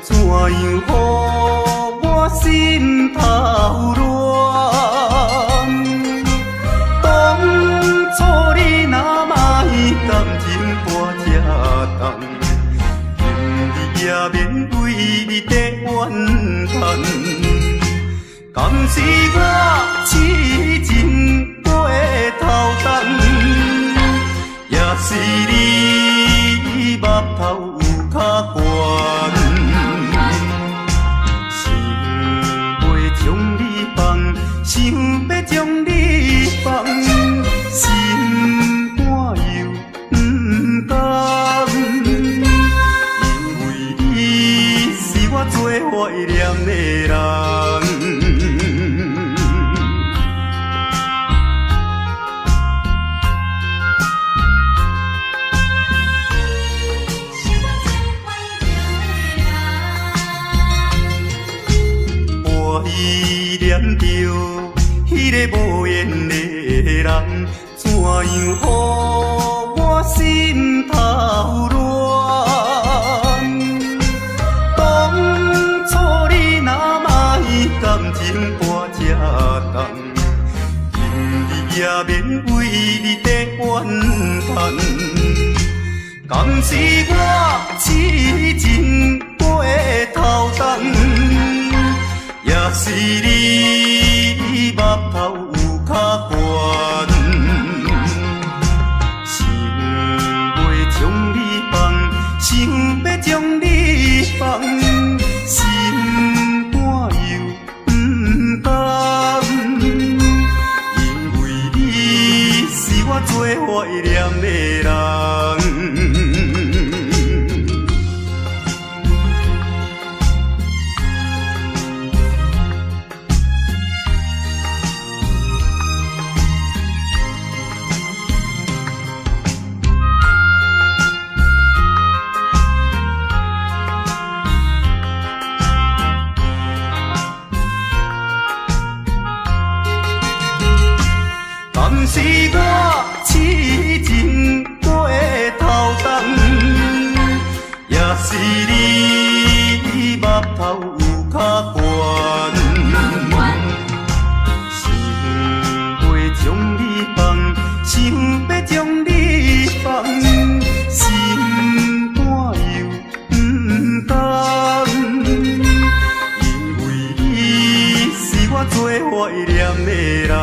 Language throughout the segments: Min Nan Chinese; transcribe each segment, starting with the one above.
怎樣予我心頭亂？當初你若莫感情跋這重，今日也免為你在怨嘆。敢是我痴情過頭重，也是你目頭有較懸。想欲將你放，想欲將你放，心肝又毋甘，因為你是我最懷念的人。懷念著彼个無緣的人，怎樣予我心頭亂？當初你若莫感情跋這重，今日也免為你在怨嘆。敢是我痴情過頭重，也是你目頭有較懸。想欲將你放，想欲將你放，心肝又毋甘，因為你是我最懷念的人。敢是我痴情過頭重，也是你目頭有較懸。想欲將你放，想欲將你放，心肝又毋甘，因為你是我最懷念的人。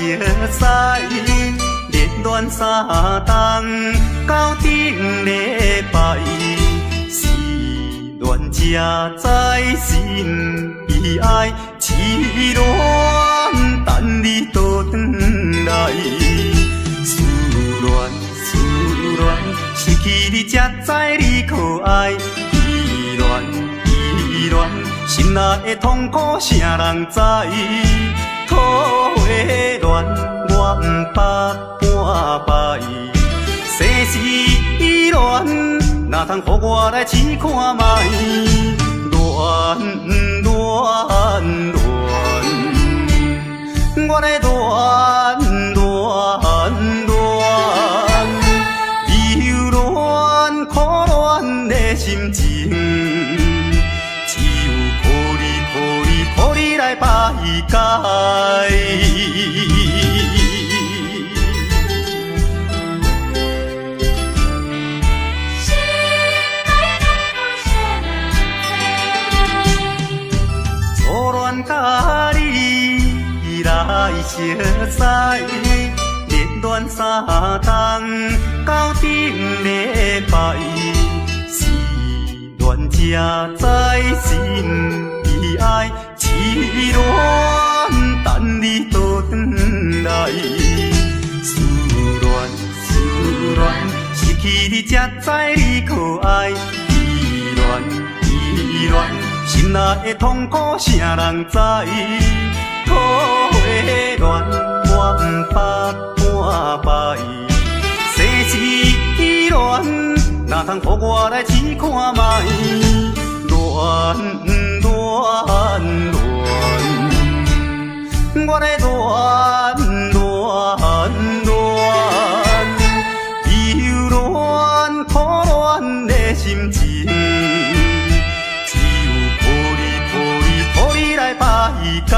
熟似，热恋三冬到顶礼拜，失恋才知心悲哀，痴恋等你倒转来。思恋思恋，失去你才知你可愛，依戀依戀，心內的痛苦啥人知？桃花恋，我毋捌半擺，世事依恋，哪通予我來試看覓？恋恋恋，我咧恋恋恋，留恋苦恋的心情，只有苦你苦你苦你來排解。初戀佮你來熟似，熱戀三冬到頂禮拜，才知心悲哀。痴恋等你倒转來，思戀思戀，失去你才知你可愛。依戀依戀，心內的痛苦啥人知？桃花戀我毋捌半擺，世事依戀，哪通予我來試看覓？戀戀戀，我咧戀戀戀，留戀苦戀的心情，只有靠你靠你靠你來排解。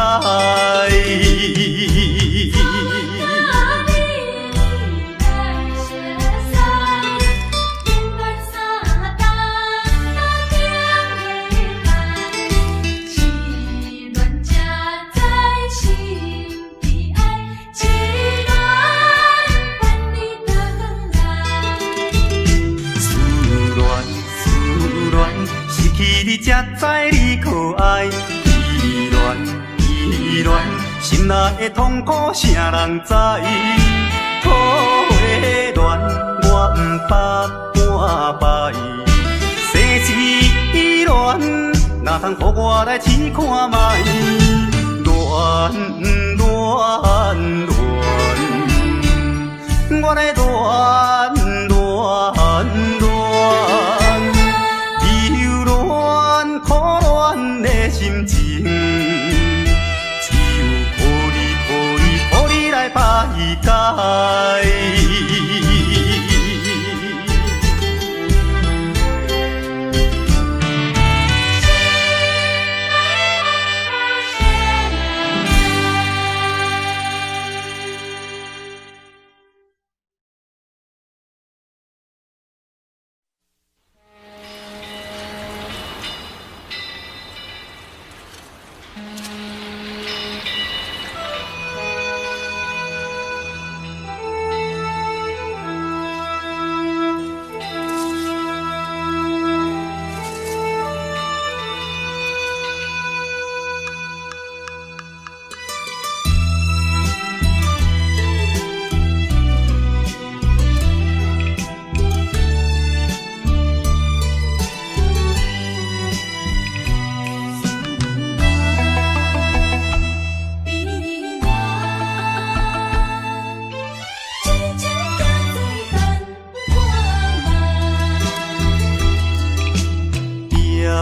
你才知你可愛，依戀依戀，心內的痛苦啥人知？桃花戀我毋捌半擺，世事依戀，哪通予我來試看覓？戀戀戀，我咧戀戀戀。苦戀的心情，只有靠你靠你靠你來排解。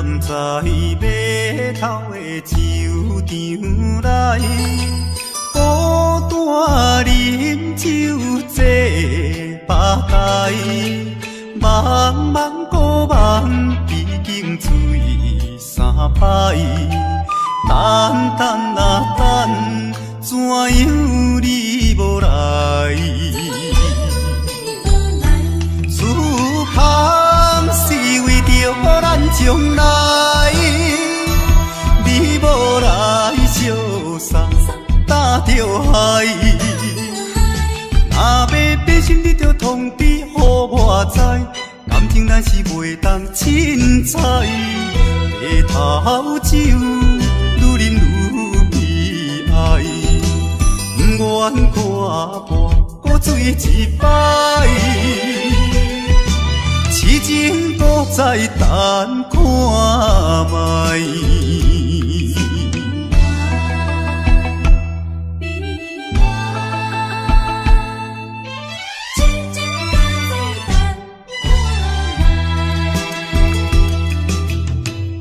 踮在码头的酒场内，孤单啉酒坐吧台，茫茫孤梦已经醉三摆，等等啊等，怎样你无來？思香是為著咱將來，你無來相送搭著海。若欲變心，你著通知予我知，感情咱是袂當凊彩。白頭酒愈啉愈悲哀，不願看破搁醉一擺。痴情搁再等看覓。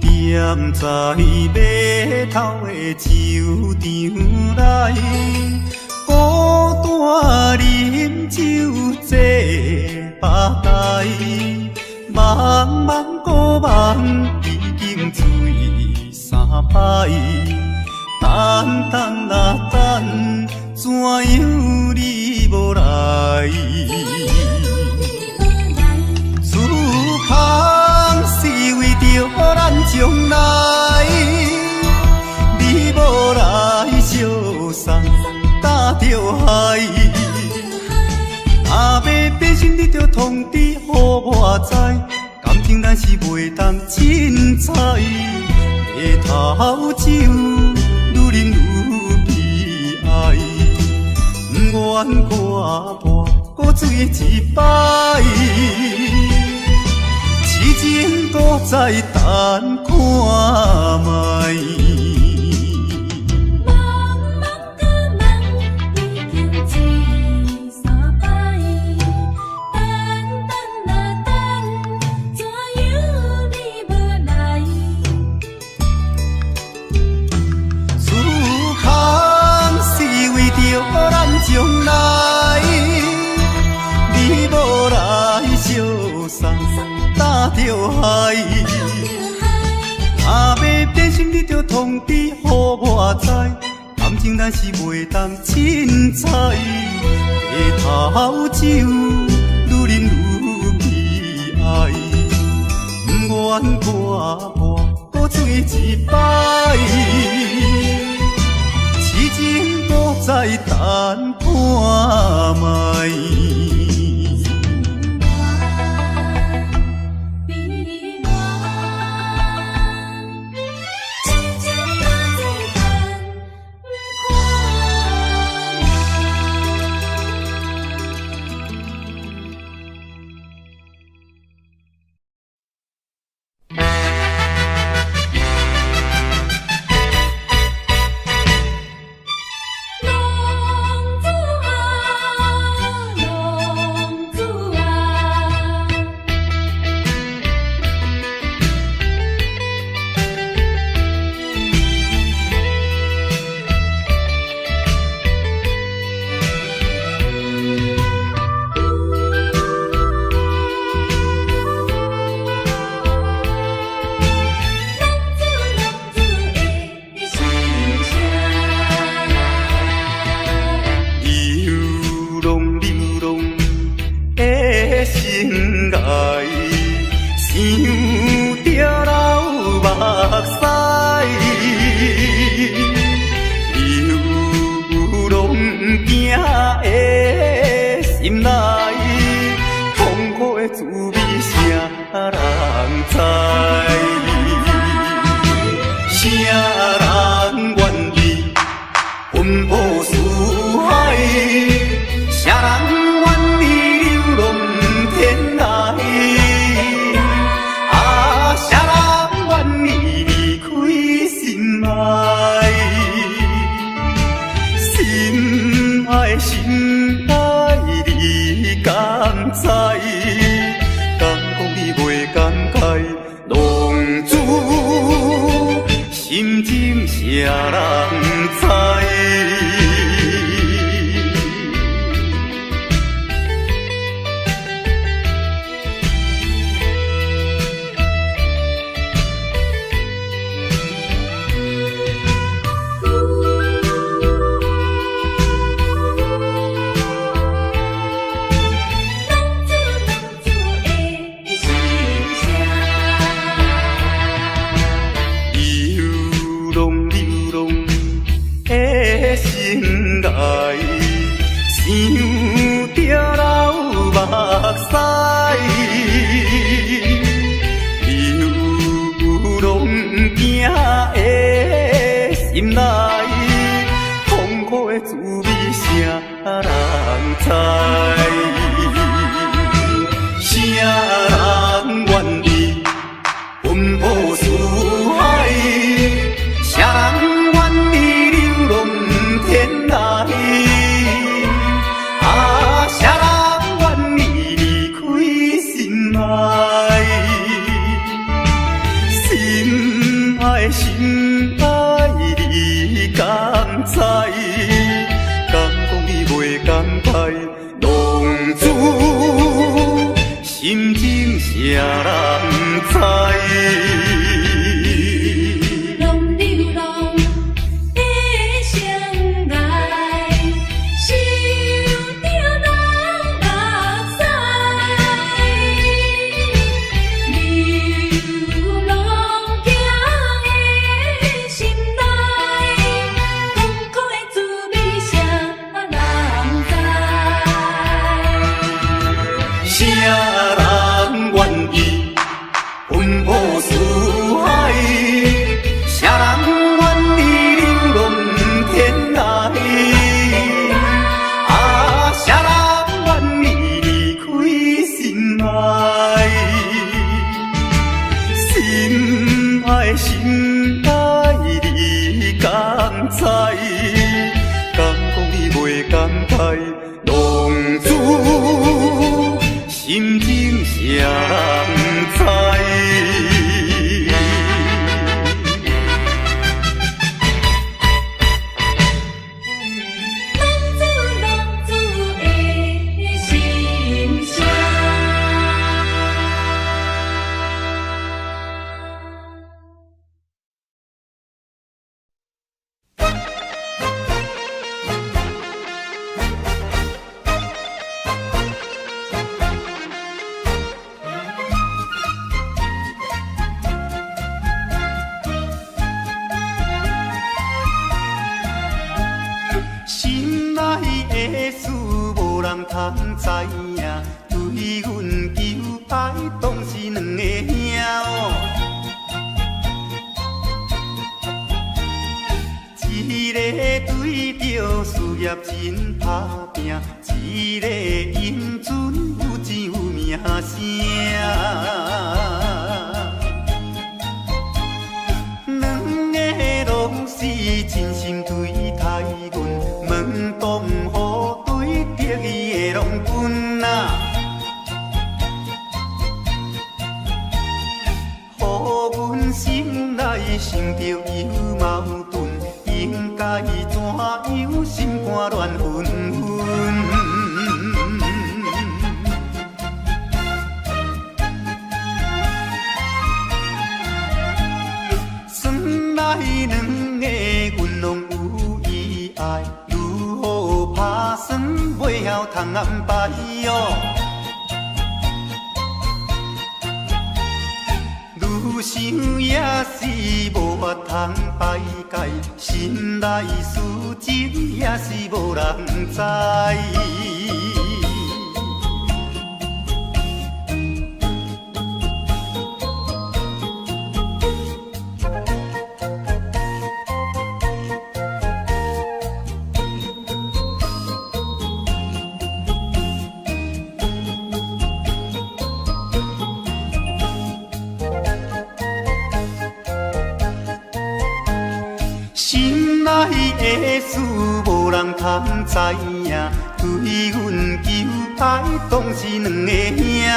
踮在码头的酒场內，孤單啉酒坐吧台，茫茫孤夢已經醉三擺，等等啊等，怎樣你無來？思香是為著咱將來，你無來相送搭著海。若欲變心，你著通知予我知，感情情咱是袂當凊彩，白頭酒愈啉愈悲哀，毋願看破搁醉一擺，痴情搁再等看覓。茫茫個茫，已經醉三擺，等等啊等，怎樣你無來？時空是為著咱將來，你無來相送，擔著害。若欲變心，你著通知予我知，感情咱是袂當凊彩，白頭酒愈啉愈悲哀，毋願看破閣醉一擺，痴情閣再等看覓。悲願，痴情閣再等看覓。浪子啊，浪子啊！浪子浪子的心聲。流浪流浪的心愛，想著流目屎。流浪行的心內，痛苦的滋味誰人知？誰人願意奔波四海？誰人願意流浪天涯？啊，誰人願意離開心愛？心愛心愛，你敢知？敢講你袂感慨？浪子心情誰人知？浪子浪子的心聲。流浪流浪的的心爱你敢知？敢讲你袂感慨？浪子心情谁人知？浪子浪子的心声。心内的事無人通知影，對阮求愛當是兩个兄哦。一個對著事業真打拼，一個英俊有錢有名聲。兩个攏是真心對待阮，門當戶對得意的郎君啊，予阮心內想著有矛盾，應該怎樣心肝亂紛紛。算來兩个阮攏有意愛，如何拍算袂曉通安排哦。愈想也是無法通排解，心內事情也是無人知。心內的事無人通知影，對阮求愛當是兩个兄哦。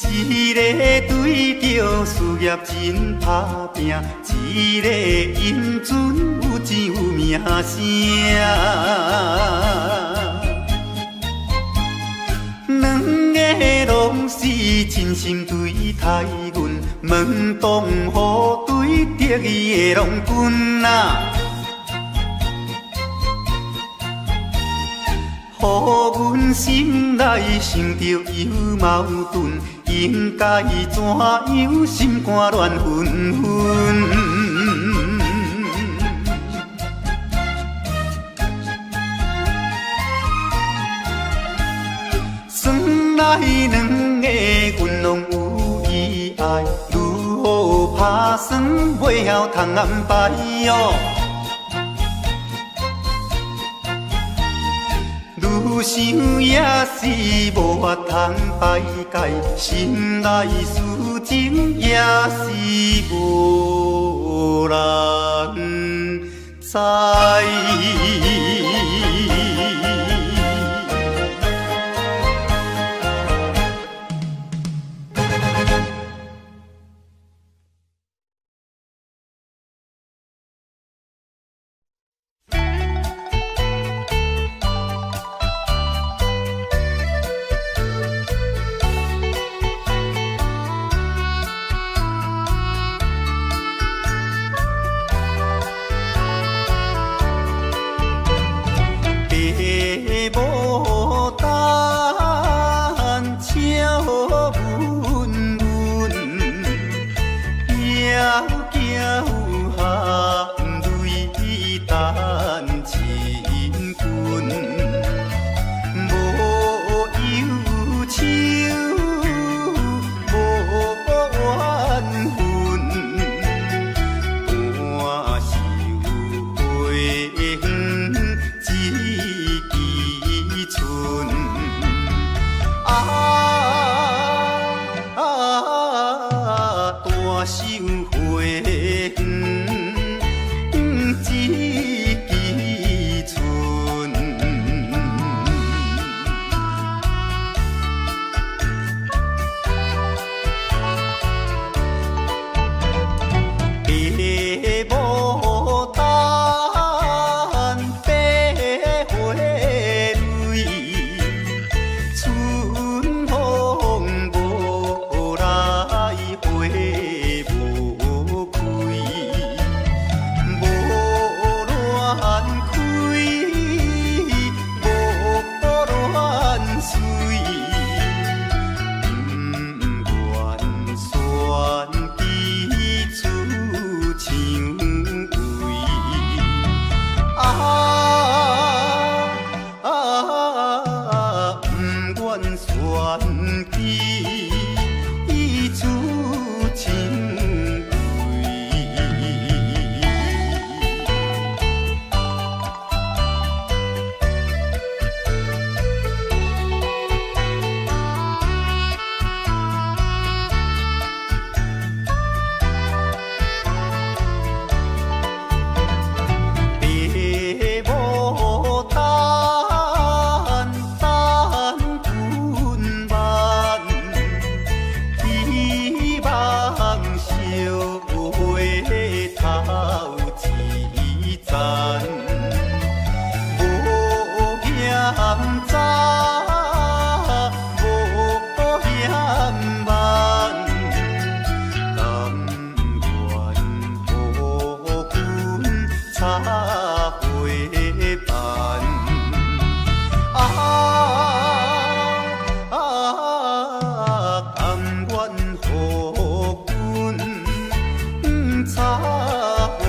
一個對著事業真打拼，一個英俊有錢有名聲。兩个攏是真心對待阮，門當戶對得意的郎君啊，予阮心內想著有矛盾，應該怎樣心肝亂紛紛。算來兩个阮攏有意愛，如何拍算袂曉通安排哦。愈想也是無法通排解，心內事情也是無人知。旋機出情貴。爸母等等阮慢，希望相会头一层，無嫌早，無嫌慢，甘願予阮插花瓣。啊啊，甘願予阮插花瓣。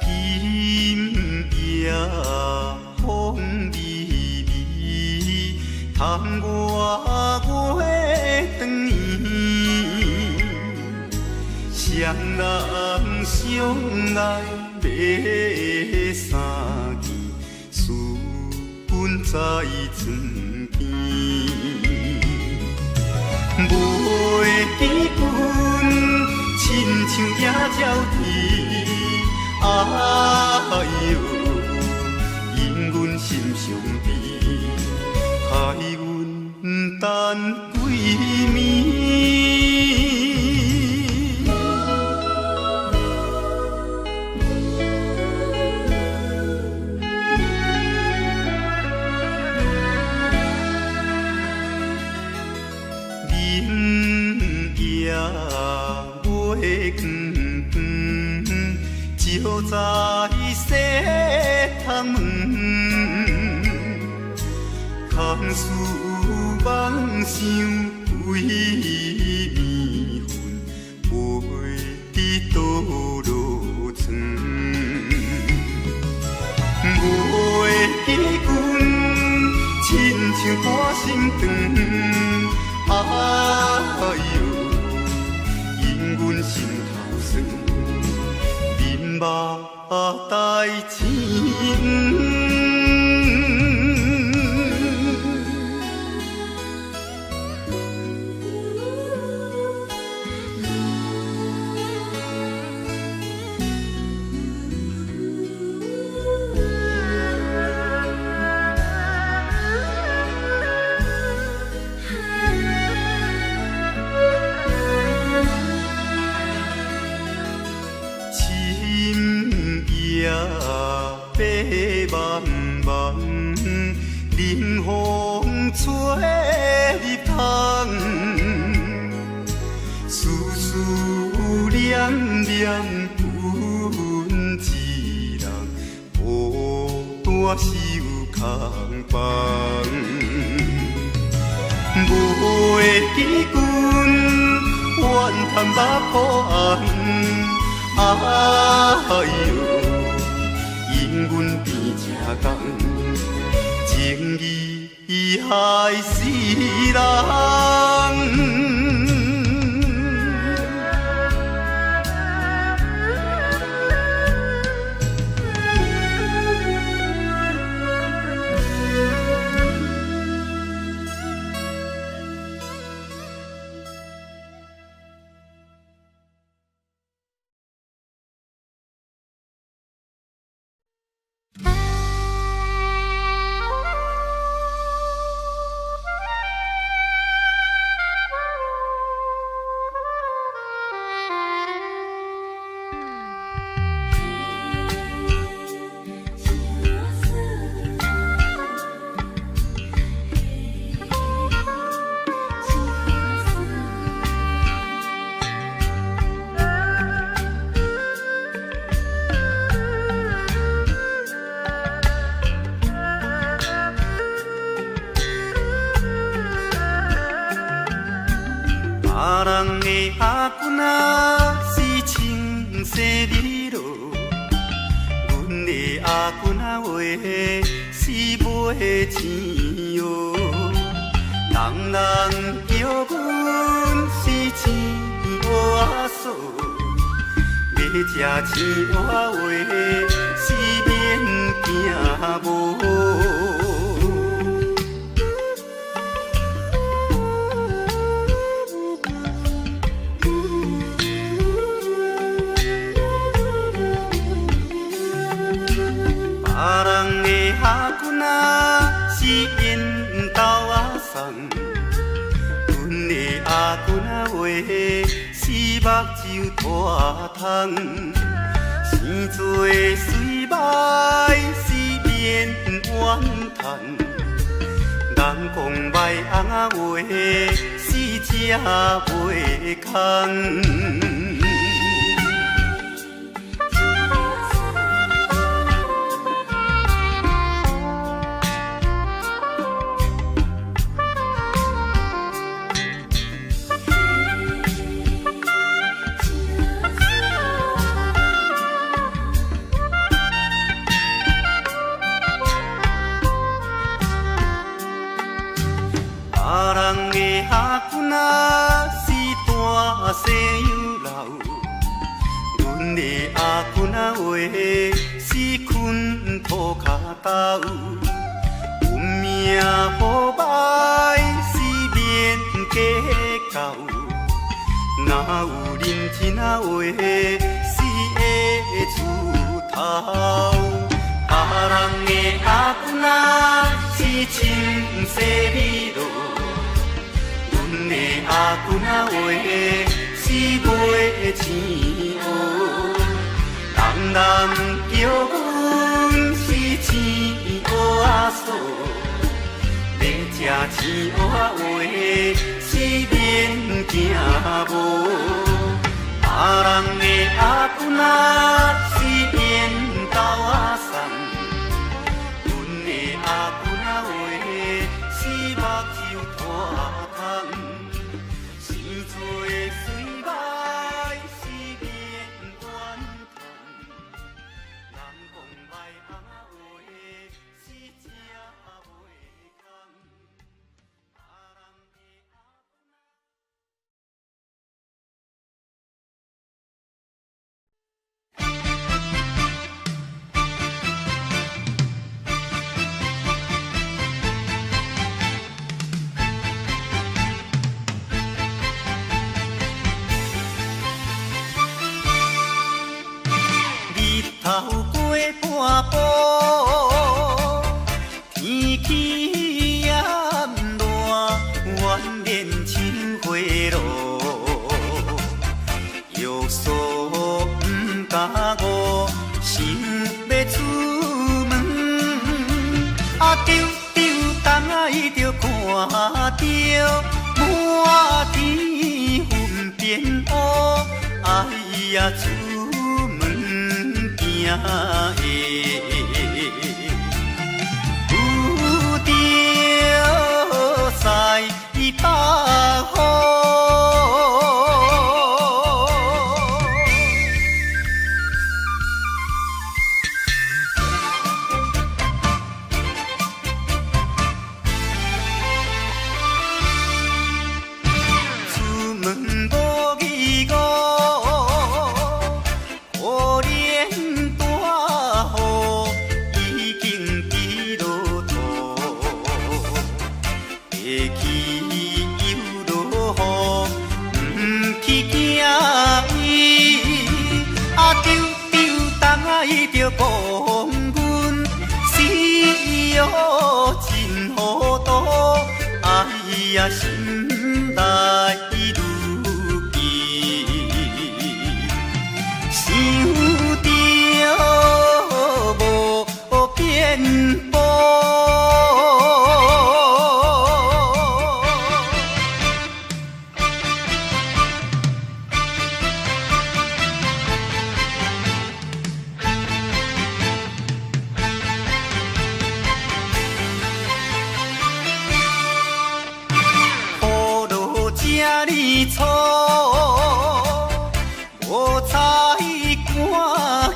今夜風微微，窗外月轉圓，雙人相愛欲相見，思阮在床邊。袂記阮，親像野鳥啼，哎喲，因阮心傷悲，害阮等幾暝。明夜月光光，照在西窗門，空思妄想規暝魂，飛伫倒落床。袂記阮，親像半心腸，哎喲，因阮心頭酸，面目帶青。深夜白茫茫，冷風吹入窗，思思念念阮一人，孤單守空房。袂記阮，怨叹目苦紅，哎喲，因阮變成工，情義害死人。美落，阮的阿君仔话是袂青哦。人人叫阮是青蚵仔嫂，欲食青蚵仔话是免惊无。别人的阿君仔是𪜶兜仔送，阮的阿君仔话是目睭拖虫，生做媠歹是免怨叹，人讲歹翁仔话是食袂空。别人的阿君仔是大西洋老，阮的阿君仔话是困涂跤头，运命好歹是免计较，哪有认真仔话是会出头？别人的阿君仔是穿西美落，阮的阿君仔话是袂青蚵，人人叫阮是青蚵仔嫂，欲食青蚵仔话是免惊无。别人的阿君仔是𪜶兜仔送，阮的阿君仔话是目睭拖虫，生做媠歹是免怨叹，人讲歹翁仔话是食袂空。别人的阿日头过半晡，天气炎热，怨连像火炉。欲诉毋敢误，想欲出门，啊丢丢东仔伊就看著满天云变乌，哎呀出门惊会遇著西北风。出门无疑误，可怜大趕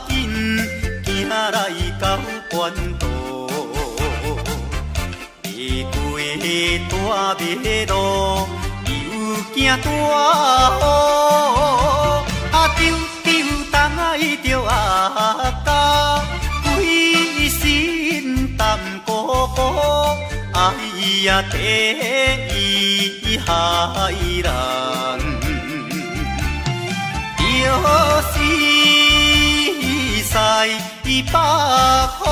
緊行來到關渡，跨過大馬路，又行大雨，啊，丟丟東愛著阿家，規身澹糊糊，哎呀，第一害人。就是西北雨。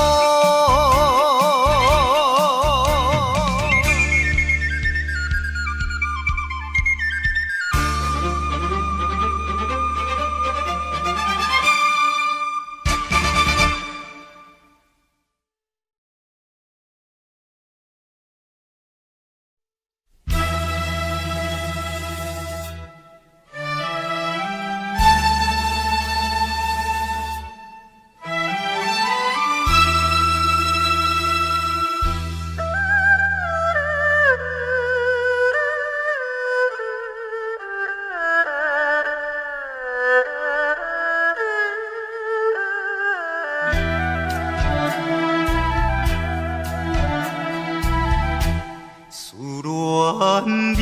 思戀你，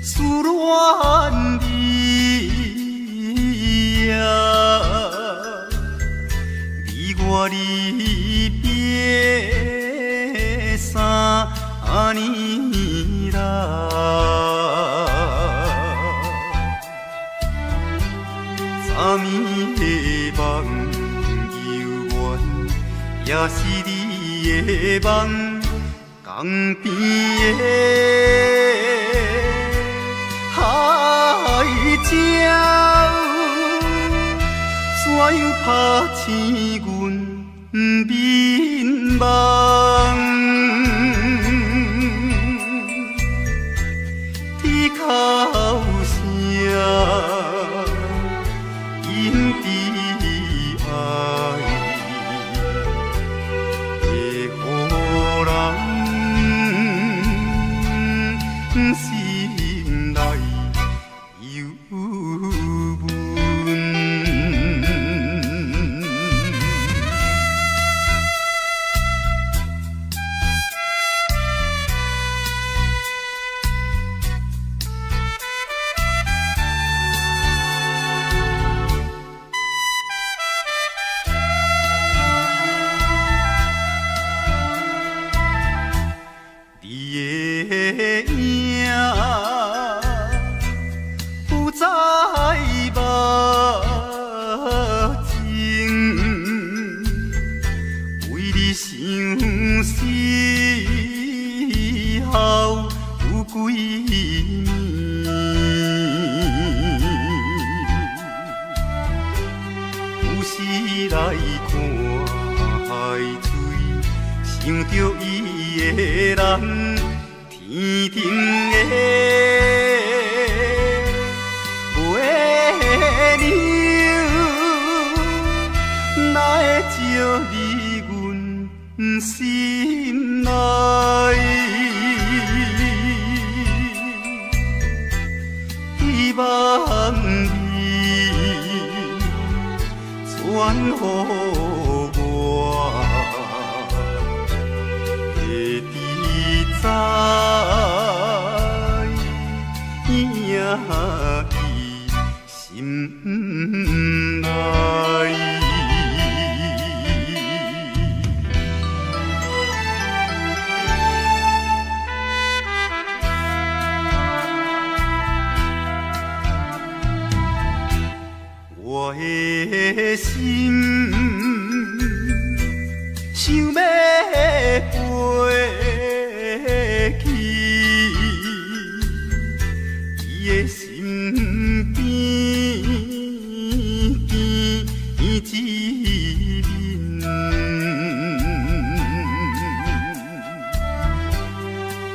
思戀你啊！你我離別3年啦，昨暝的夢猶原，也是你的夢。江邊的海鸟，怎樣拍醒阮眠夢？天哭声，因挚愛會予人心內憂悶。你的影浮在目前，為你相思候有幾暝，有時來看海水，想著伊的人，天頂的月娘，哪會照入阮心內？希望你傳予我會知知，影伊心內。我的心想欲飛去，伊的身邊見一面，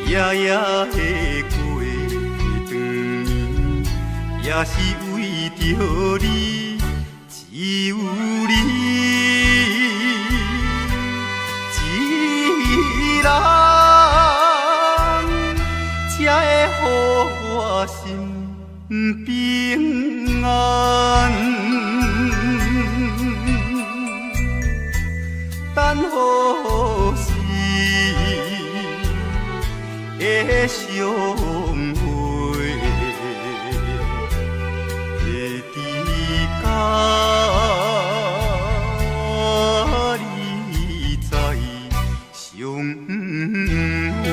夜夜的過長年，也是為著你，只有你一人，才會予我心平安。安，等何時會相會？會知甲你再相會。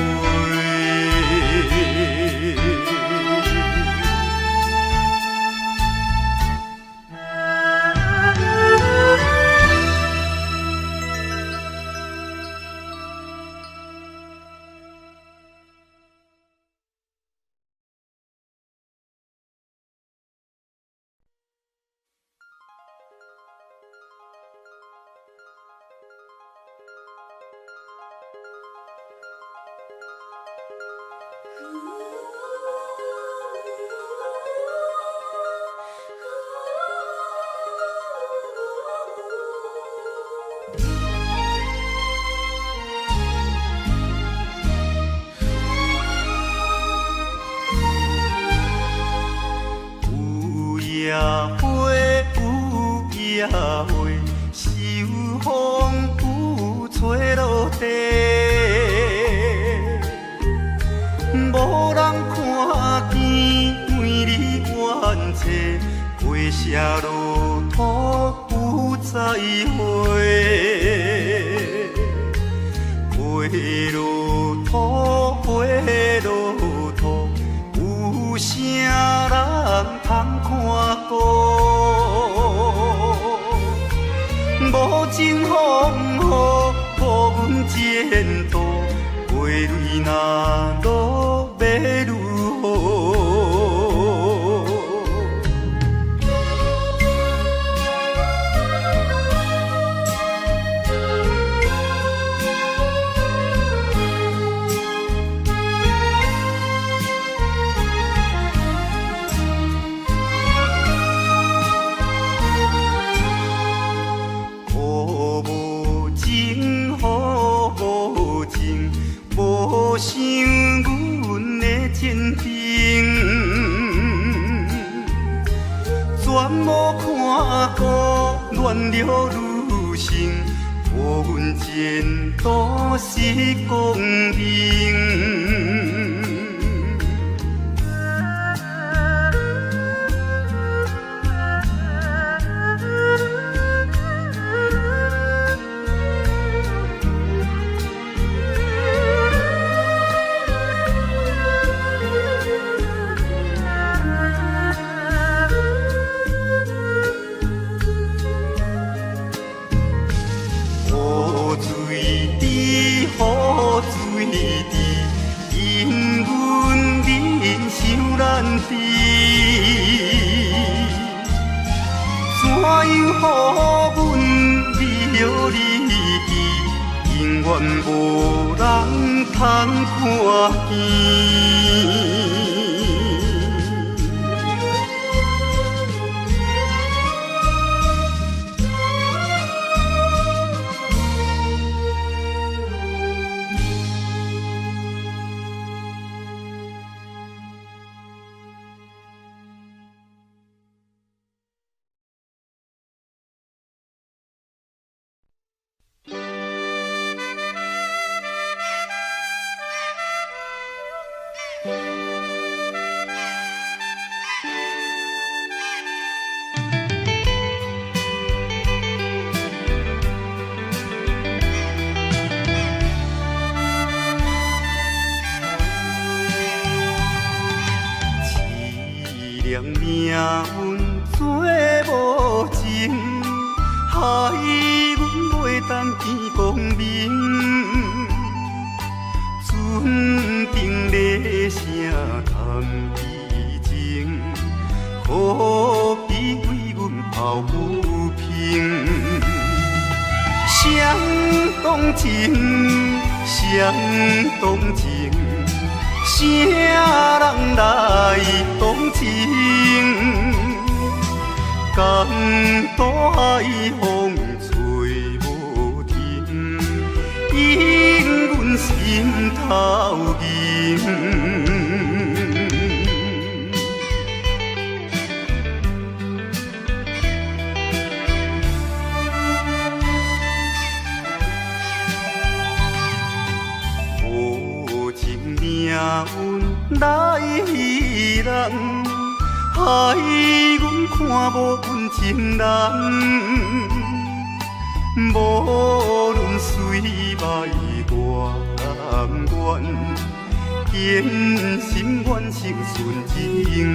有野花，有野花，受風雨吹落地，無人看見為你怨凄，過社落土有再會，花落土，花落土，有啥人通看顧？無情風雨，無阮前途，花蕊若落欲如何？雨無情，雨無情，無想阮的前程，全無看顧亂了女性，予阮前途失光明。雨水滴，雨水滴，因阮面伤難治。怎樣予阮美好離去，永遠無人通看見。凄涼命運做無情，害阮袂當見光明。船頂咧聲談悲情，可比為阮抱不平。誰動情，誰動情？啥人來動情？江大海風吹無停，引阮心頭硬。害阮看無阮情人。無論水歹偌甘願，堅心願相信情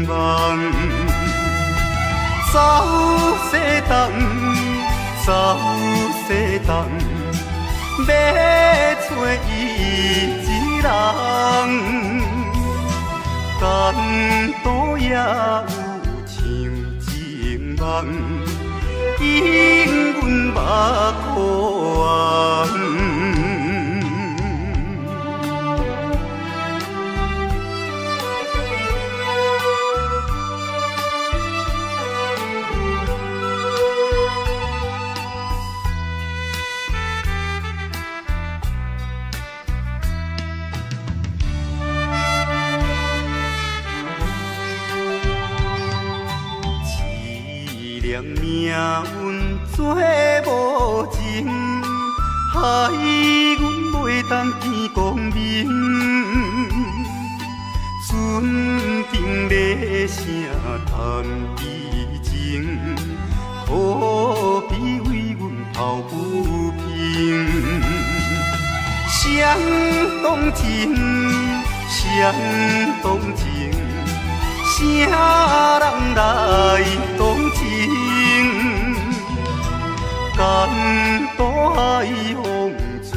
夢。走西東，走西東，欲揣伊一人，江都也有像情夢，引阮目眶紅。命運做無情，害阮袂當見光明。船頂咧聲嘆悲情，可比為阮抱不平。誰動情？誰動情？啥人來動情？江都海風吹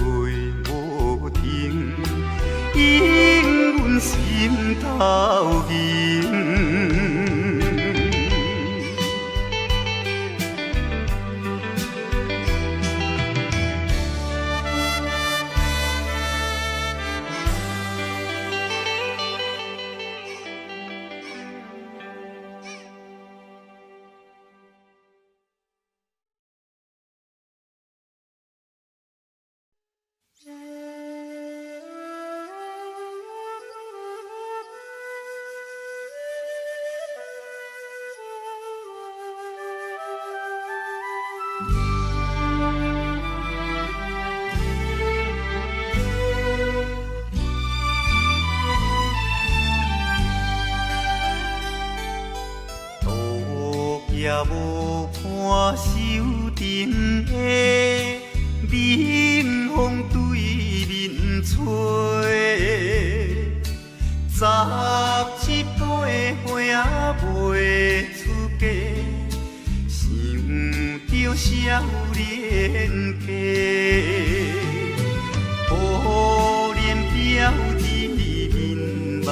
無停，引阮心頭緊。也無伴守陣的，冷風對面吹。十七八歲仔未出嫁，想著少年家，可憐表姊面目白，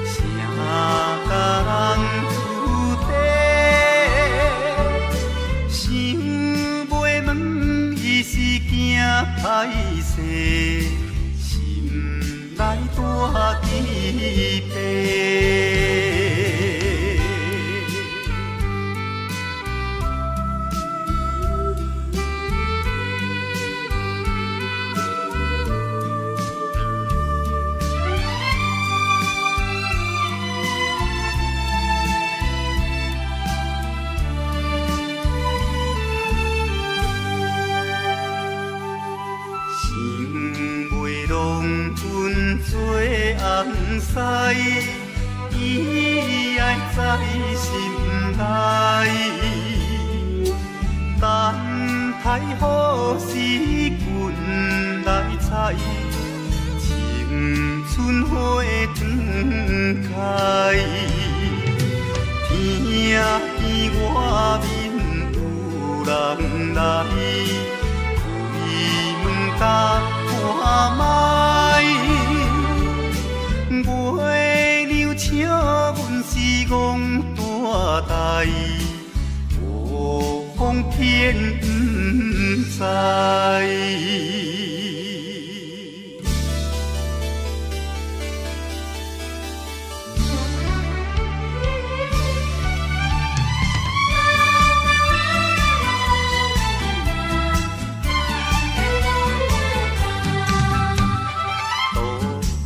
啥甲人歹势，心内大期盼。做翁婿，伊愛在心內。等待好時君來采，青春花展開。聽見外面有人來，開門共看覓。月娘笑阮是戆大代，無風騙毋知。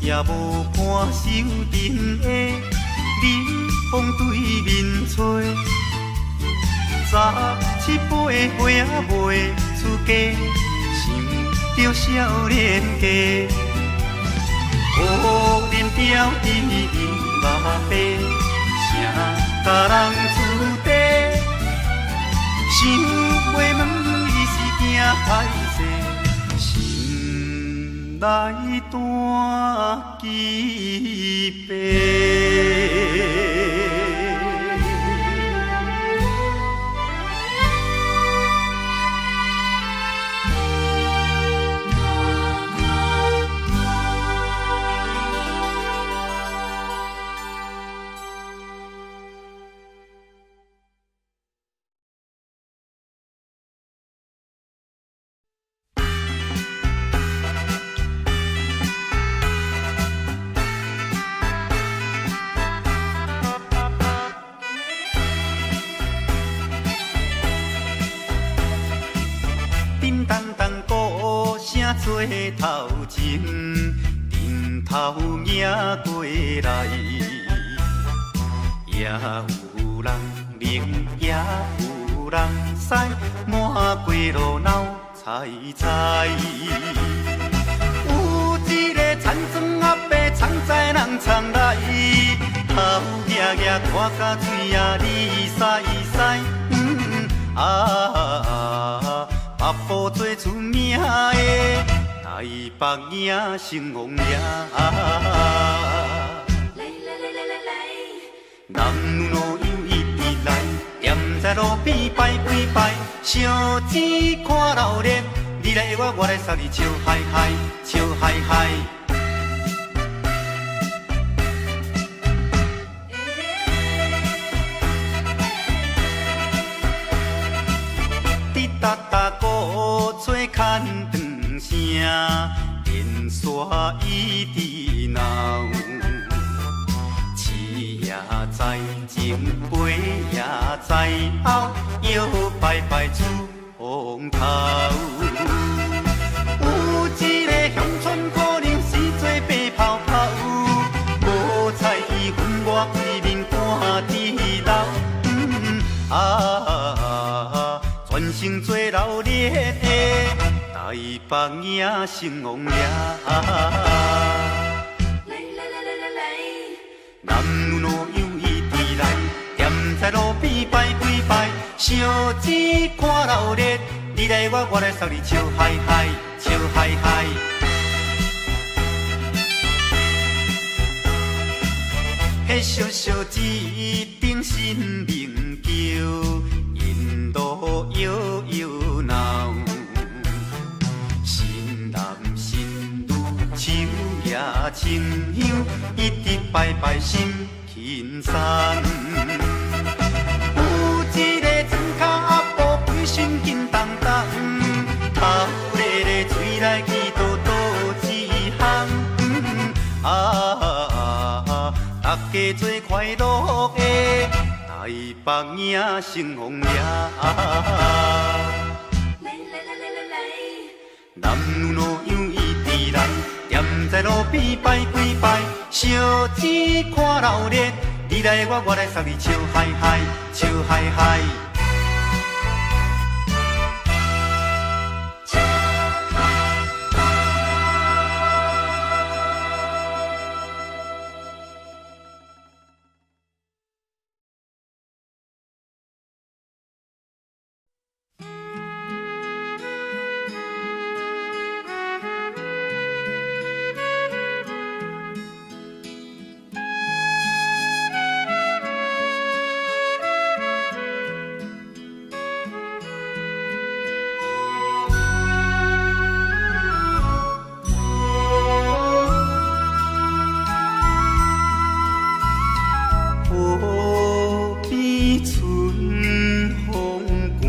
也無伴守陣的，冷風對面吹。十七八歲仔未出嫁，想著少年家。可憐表弟面肉白，啥共人厝底？想袂问伊是惊歹势，心内单期白。叮当当鼓声做头前，阵头迎过来，也有人冷，也有人屎，满街路闹彩彩。有一个田庄阿伯，藏在人藏内，头额额看甲喙仔你屎屎，啊。北部最出名的台北影成王爷。来来来来来来，男女老幼一直来，踮在路边拜几拜，烧钱看闹热，你来约我，我来捎你笑嗨嗨，笑嗨嗨。滴答答鼓吹牵长声，电线一直闹。市也在前，飞也在后，摇摆摆出风头。有一个乡村姑娘是做白泡泡，无彩伊分我规面赶伫流。啊，全城做闹热的台北影成王爷。来来来来来来，男女老幼一直来，踮在路边拜几拜，烧钱看闹热，你来我，我来捎你笑嗨嗨，笑嗨嗨。彼小小一顶新明桥，沿路摇摇闹，新男新女手也清香，一直拜拜心轻松。有一个庄跤阿婆，规身紧当当，头咧咧喙内祈祷倒一项，啊，大家做快乐的台北影成王爷。来来来来来来，男女老幼一直来，踮在路边拜几拜，烧钱看闹热，你来我，我来捎你笑嗨嗨，笑嗨嗨。笑嗨嗨。河边春风寒，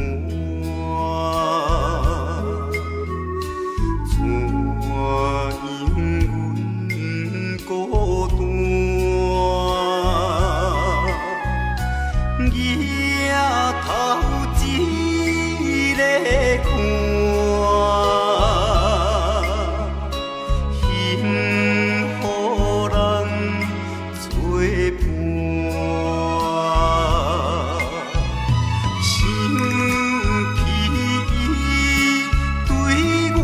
怎样阮孤单？举头一个看，幸予人做伴。想起伊对我，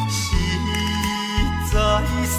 实在是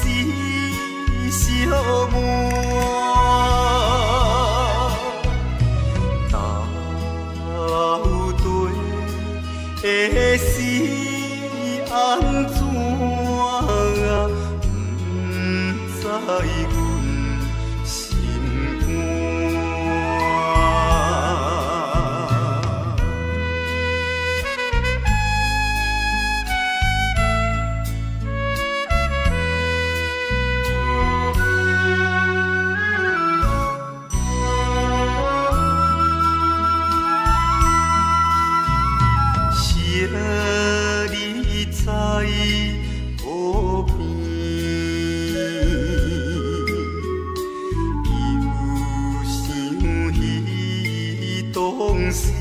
事，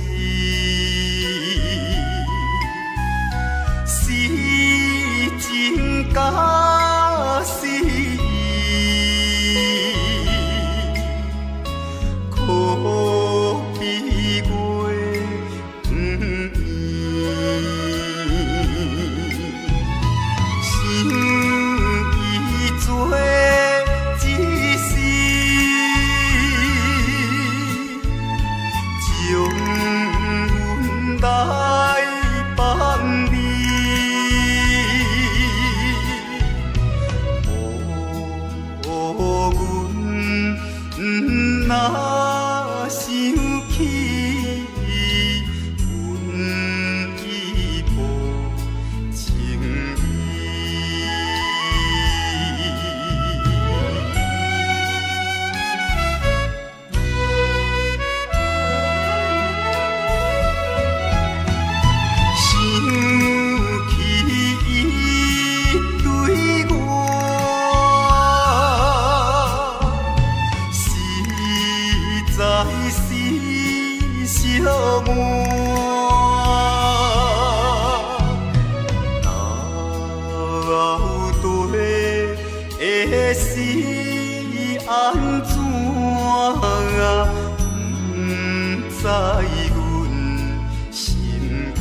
是情甲是意，可比月圆。想伊做一世，将阮来放你，予阮若想起，阮已无情意。想起伊对我，实在是寂寞。到底是按怎？不知阮心肝。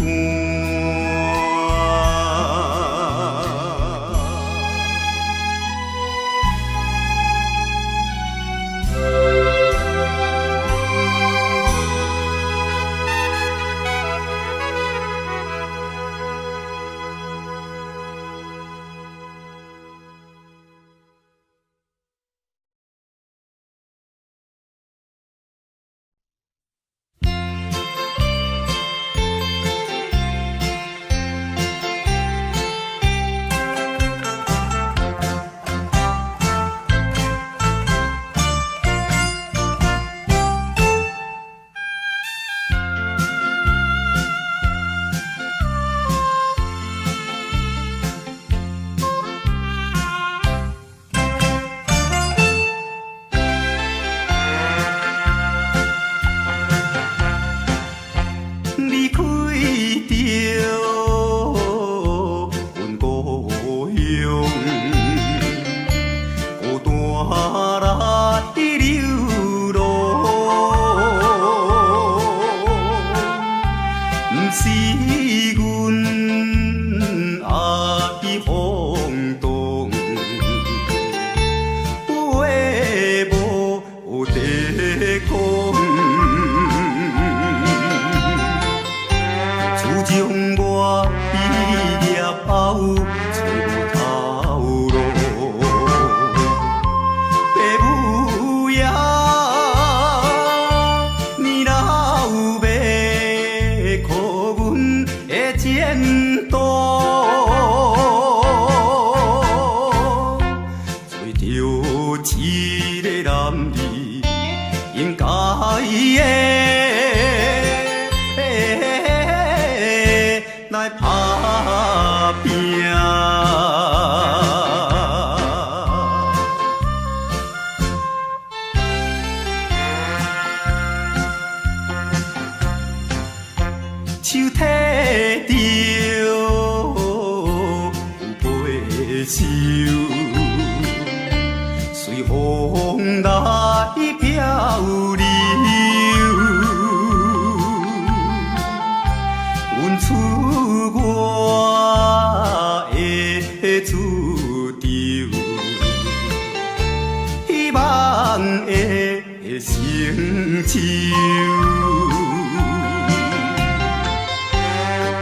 离开著阮故乡，孤单来流浪，毋是阮爱放荡，话无得讲。自从我毕业后，找无头路，爸母呀，年老欲靠阮的前途，做著一个男儿应该的来打拼。手提著有背手，随风来漂流。阮出我的主张，希望会成就。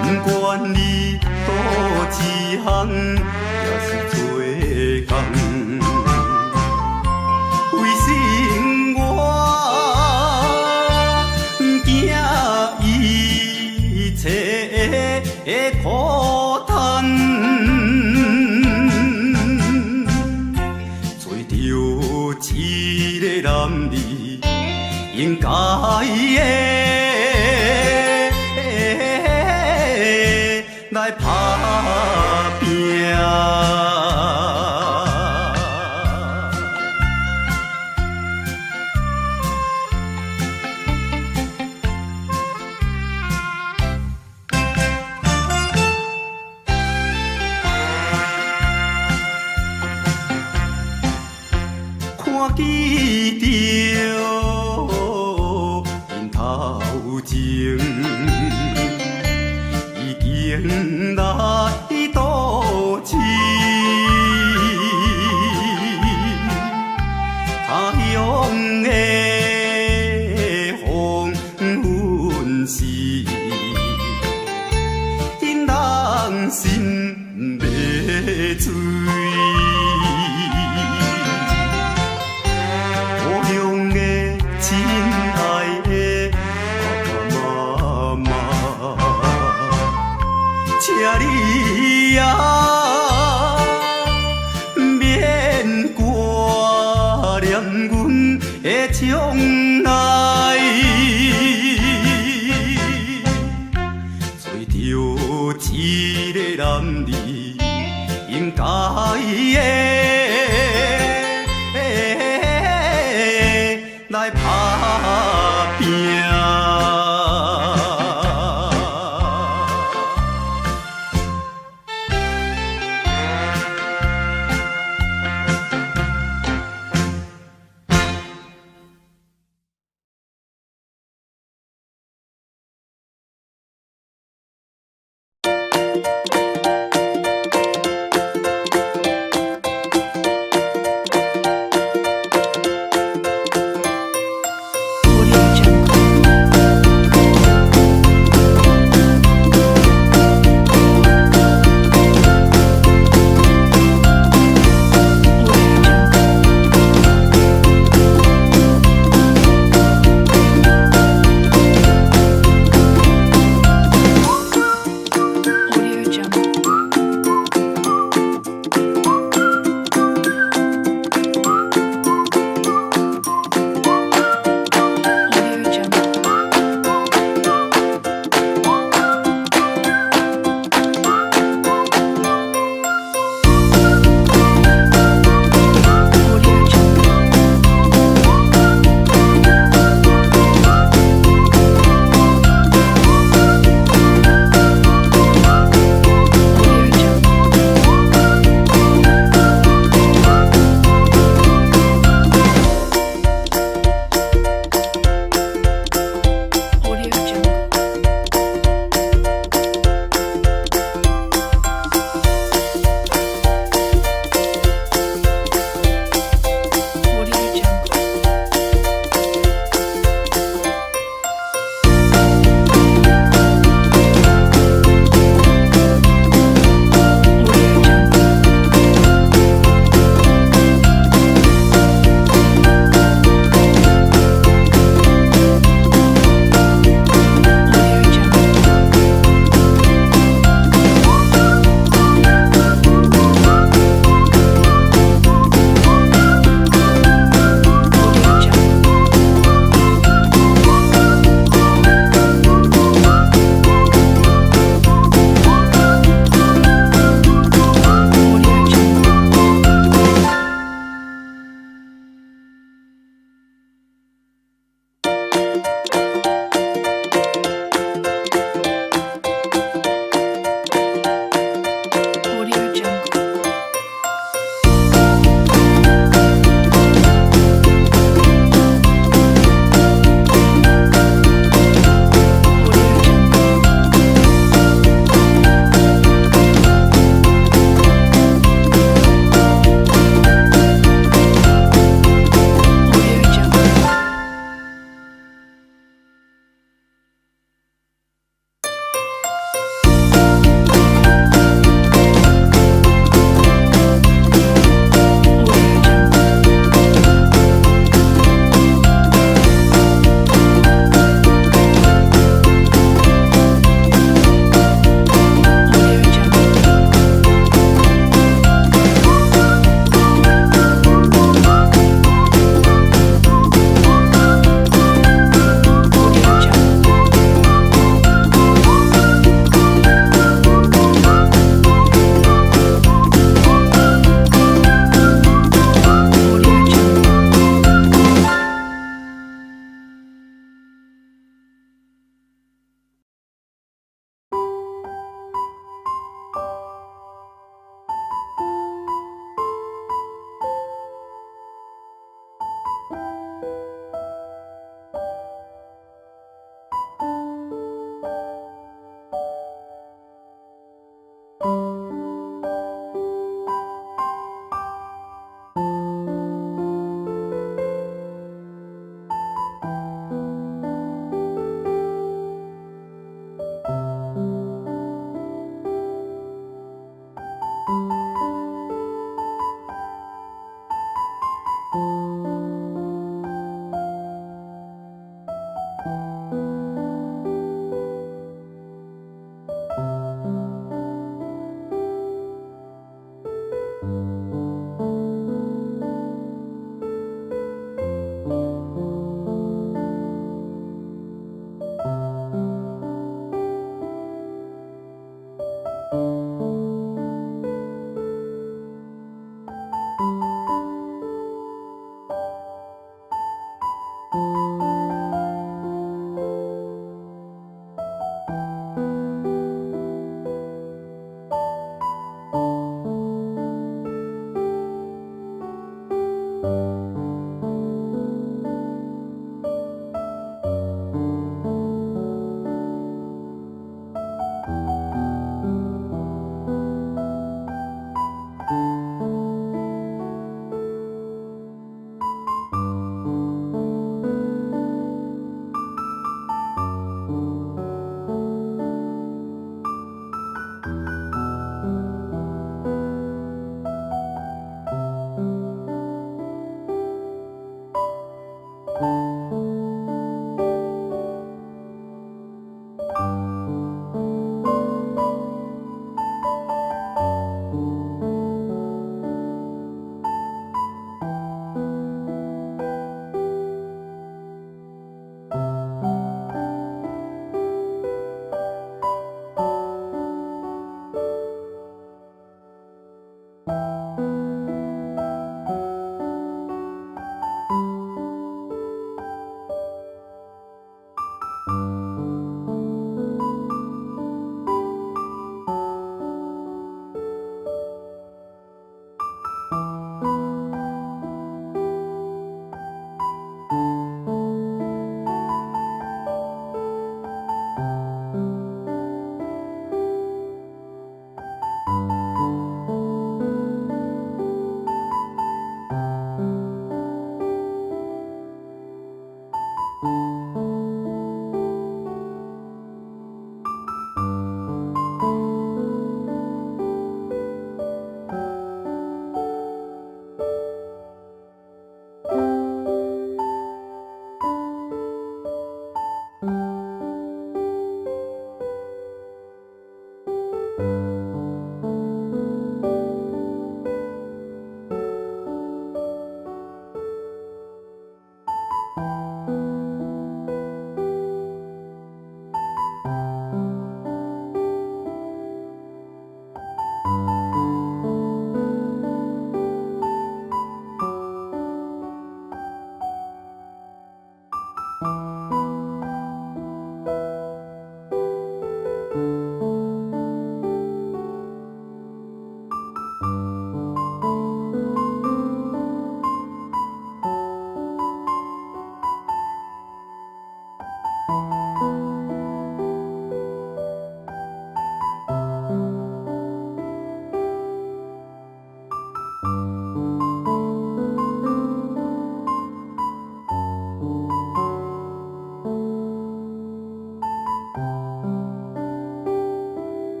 不管你佗一项，抑是做工，为生活不惊一切的苦叹，做著一个男儿应该的来打拼。對著𪜶頭前，已經來都市。他鄉的黃昏時，引人心欲醉。故鄉的親愛的爸爸媽媽，請你啊，免掛念阮的將來，做著一个男兒應該的來拍拚。